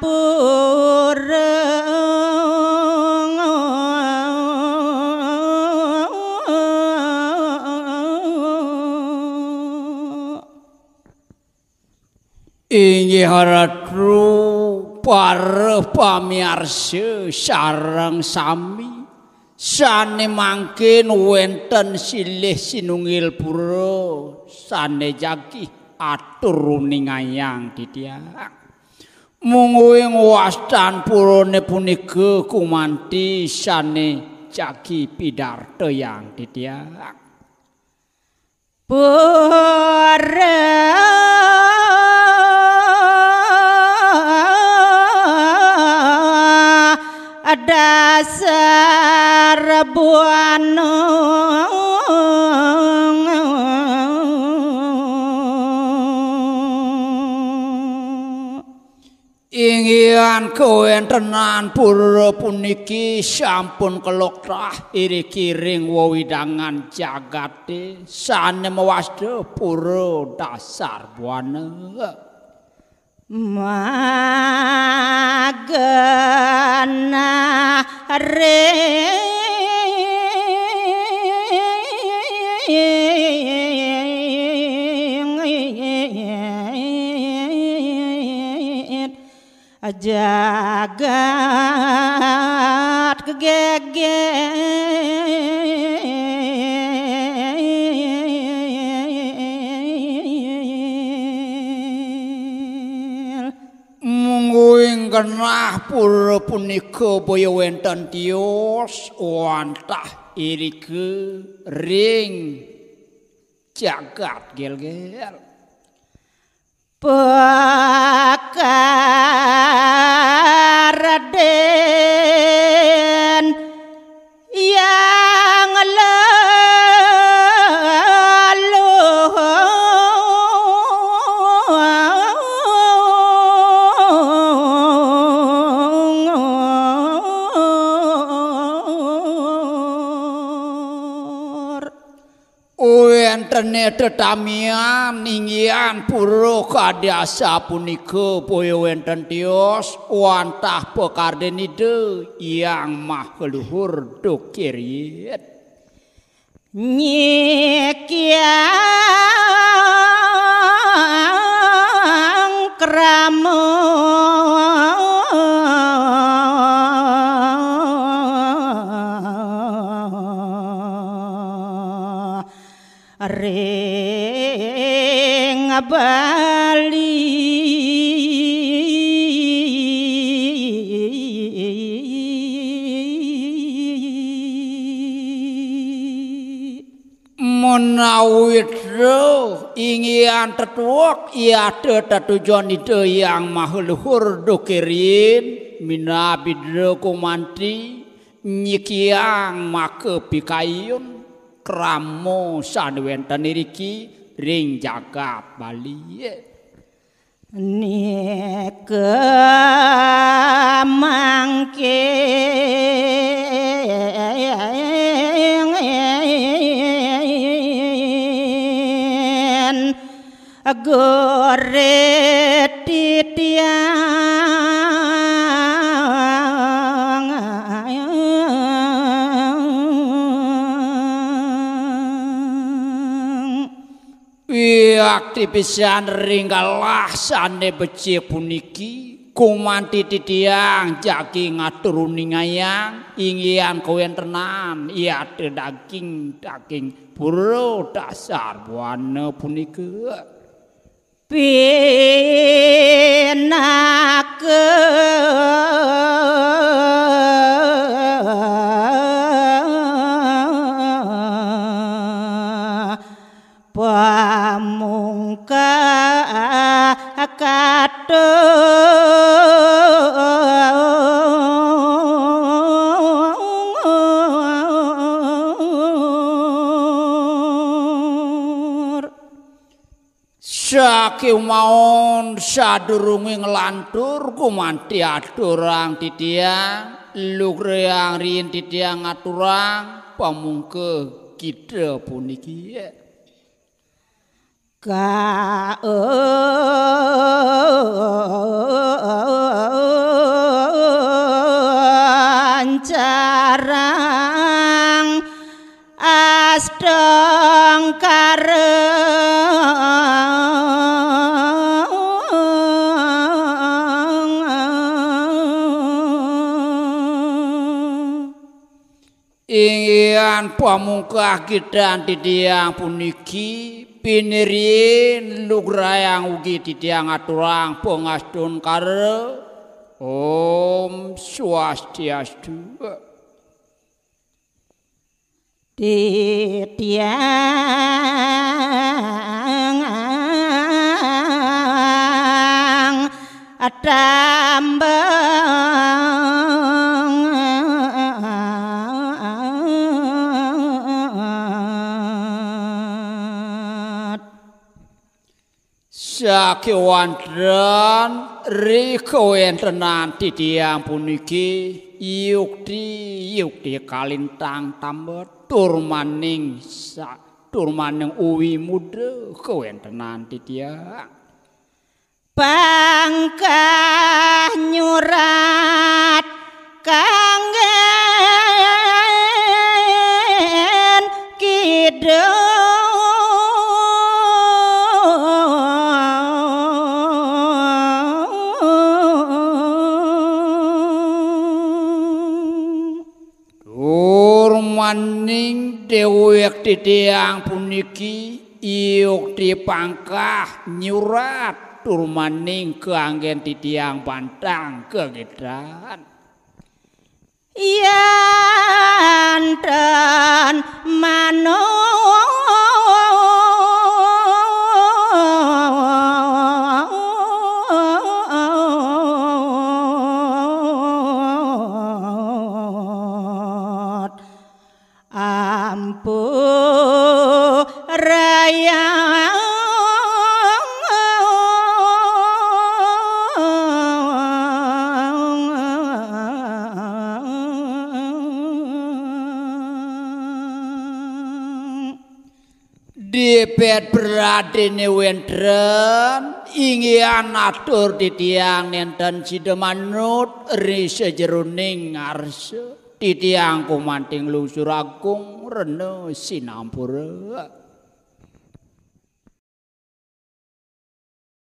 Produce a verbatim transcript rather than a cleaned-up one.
Pura. Inggih ratu para pamiarsa sareng sami sane mangkin wenten silih sinunggil pura sane jagi atur uningayang titiang. Mungguing wastan purane punika kumanti sane jagi pidartayang titiang. Pura dasar buana. Inggihan kawentenan pura puniki sampun keloktah iriki ring wewidangan jagate sane mawasta pura dasar buana. Magena ring jagat gegeger. Mungguing genah pura punika boya wenten tios wantah irika ring jagat Gelgel. Pakar den yang lalu. Wentene tetamian inggihan pura kadi asapunika boya wenten tios wantah pakardenida Hyang Maha Luhur Dukiryin. Nyikiang krama ring Bali. Menawi dra inggihan tetuek yata tetujon Ida Hyang Maha Luhur Dukiryin, minabidra kumanti nyikiang maka pikayun krama sane wenten iriki ring jagat Bali. Nika mangkin gurih titiang. Wiakti pisan ring galah sane becik puniki, kumanti titiang jagi ngatur uningayang inggihan kawentenan yata daging, daging pura dasar buana punika. Pinaka pamungka katur. Sakiumaon sadurunge nglantur gumanti aturang titiang, lugrayang riin titiang ngaturang pamungka kita puniki. Ka Astungkara. Inggih pamungkah gedang titiang puniki, piniriin lugrayang ugi titiang aturang pangastungkara. Om Swastiastu. Titiang atambet. Sakewanten ri kawentenan titiang puniki, yukti, yukti kalintang tambet turmaning sa-, turmaning uwi muda kawentenan titiang. Pangkah nyurat kanggen kidul. Turmaning dewek titiang puniki, yukti pangkah nyurat turmaning kanggen titiang bantang kagedang. Yanten manut ampurayang. Dipet pradene wenten, inggihan atur titiang nenten sida manut ri sajeroning ngarsa. Titiang kumanting lungsur agung rena sinampura.